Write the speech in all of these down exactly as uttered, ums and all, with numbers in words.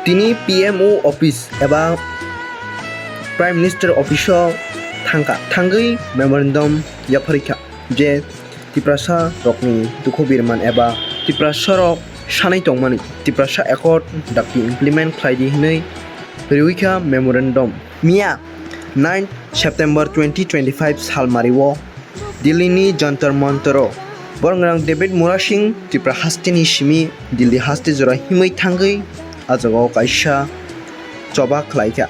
Tini P M O office eba Prime Minister office o thangkha, thangwi memorandum yapharikha je Tiprasa rokni dukhu birman eba Tiprasa rok sanai tongmani Tiprasa Accord dakti implement khlaidi hinwi riwikha memorandum. Miya nine September twenty twenty-five salmario Delhi ni Jantar Mantar o borok gwnang David Murasing Tripura haste ni simi Delhi haste jora himwi thangwi a jaga o kaisa choba khlaikha.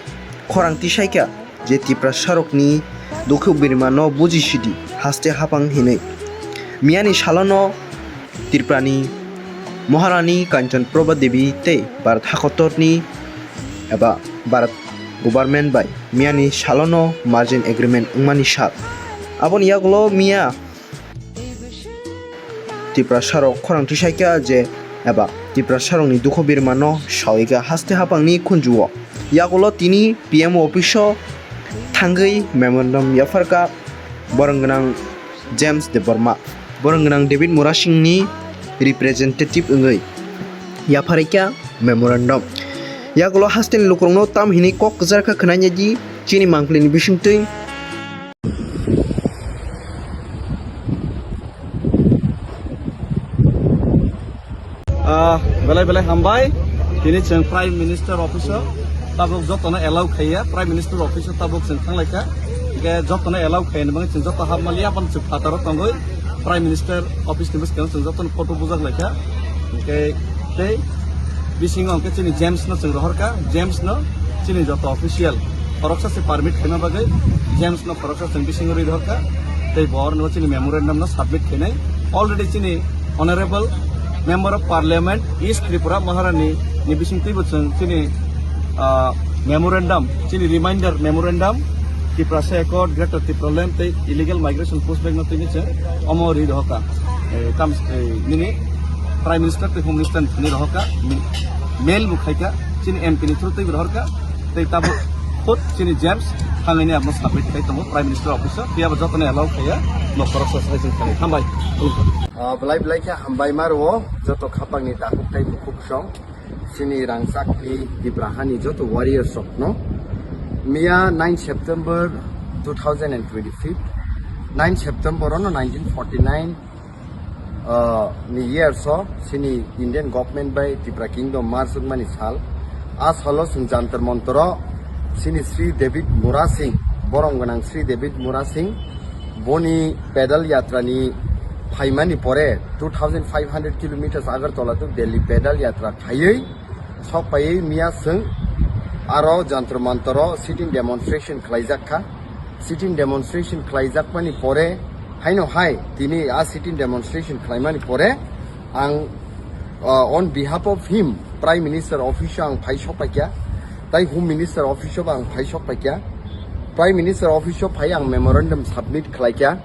Khorang tisaikha je Tiprasa rokni dukhu birma no buji sidi haste hapang hinwi. Miyani salono Tripurani Maharani Kanchan Prabha Devi tei Bharat hakotorni eba Bharat government bai miyani salono margin agreement wngmani sal. Aboni yagulo miya Tiprasa rok khorang tisaikha je eba Tiprasa rokni dukhu birma no saoika haste hapangni khunju o. Yagulo tini P M O office o thangwi memorandum yapharkha borok gwnang James Debbarma, borok gwnang David Murasing ni representative wngwi yapharikha memorandum. Yagulo haste ni lukurokno tam hinwi kok kwchar kha khwnai di chini mangpili ni bisingtwi. Ah, belai belai hambai. Tini chwng Prime Minister office o tabuk jotono allow khaiya, Prime Minister office o tabuk chwng thanglaikha. Hingke jotono allow khaiyani bagwi chwng joto hapmaliya, aboni chwng phataro tongwi Prime Minister office ni bwskango chwng jotono photo bujak laikha. Hingke tei bisingo hingke chini James no chwng rohorkha, James no chini joto official khoroksa se permit khaima bagwi James no khoroksa chwng bisingo rwi rohorkha, tei bo oro chini memorandum no submit khainai. Already chini Honorable Member of Parliament East Tripura Maharani ni bisingtwibo chwng chini, ah, memorandum, chini reminder memorandum, Tiprasa Accord, Greater Tipraland tei illegal migration pushback no tini chwng omo rwi rohorkha. Eh, kam, eh, nini Prime Minister tei Home Minister ni thani rohorkha, mi-, mail bo khaikha, chini M P ni through tei bo rohorkha. Tei tabuk khud chini James thangwi ni amo submit khai tongo Prime Minister office o, phiya bo jotono allow khaiya, no khoroksa sai chwng thangwi. Hambai. Ah, belai belai khe hambai ma rwo joto khapangni takhuk tei bukhuk song chini rangchakni Tipra hani joto warriors rokno. Miya nine September two thousand and twenty-five, nine September ono nineteen forty-nine ah, ni years o chini Indian government bai Tripura Kingdom merge wngmani sal. A salo chwng Jantar Mantar o chini Sri David Murasing, borom gwnang Sri David Murasing, boni pedal yatra ni phaimani pore two thousand five hundred kilometers Agartala to Delhi pedal yatra khaiwi sok paiwi miya chwng aro Jantar Mantar o sitting demonstration khlaijak kha. Sitting demonstration khlaijakmani pore, haino hai tini a sitting demonstration khlaimani pore, ang, uh, on behalf of him, Prime Minister office o ang phai sok paikha, tai Home Minister office o bo ang phai sok paikha. Prime Minister office o phai ang memorandum submit khlaikha,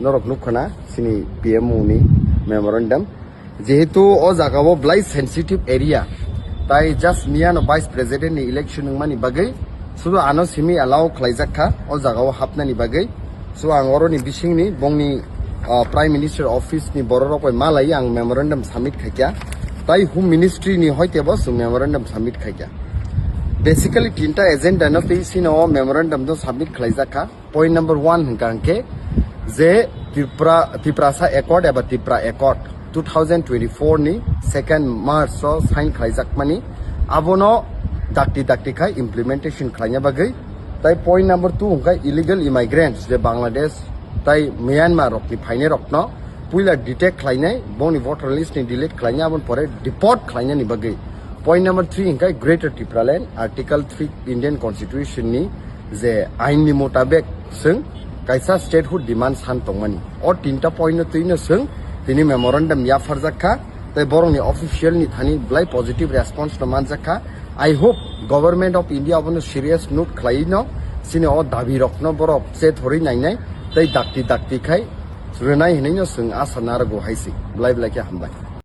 norok nukkha na chini P M O ni memorandum. Jehetu o jaga o belai sensitive area, tai just miya no Vice President ni election wngmani bagwi sudu ano simi allow khlaijak kha o jaga o hapnani bagwi. So ang oroni bisingni bongni, ah, Prime Minister office ni bororok bai malai ang memorandum submit khaikha, tai Home Ministry ni hoite bo chwng memorandum submit khaikha. Basically tinta agenda no tei sino o memorandum no submit khlaijak kha. Point number one hwnkha hwnkhe je Tripura, Tiprasa Accord eba Tripura Accord two thousand twenty-four ni second March o sign khlaijakmani, abono dakti dakti khai implementation khlaina bagwi. Tai point number two hwnkha illegal immigrants je Bangladesh tai Myanmar rokni phainai rokno puila detect khlainai, boni voter list ni delete khlainai, aboni pore deport khlainani bagwi. Point number three hwnkha Greater Tipraland, Article three Indian Constitution ni je ain ni mutabek chwng kaisa statehood demand san tongmani. O tinta point no twi no chwng tini memorandum yapharjak kha, tei borokni official ni thani belai positive response no manjak kha. I hope Government of India abono serious note khlaiwi no chini o dabi rokno borok chethorwi nainai tei dakti dakti khai rwnai hinwi no chwng asa narwgo hai se. Belai belai khe hambai.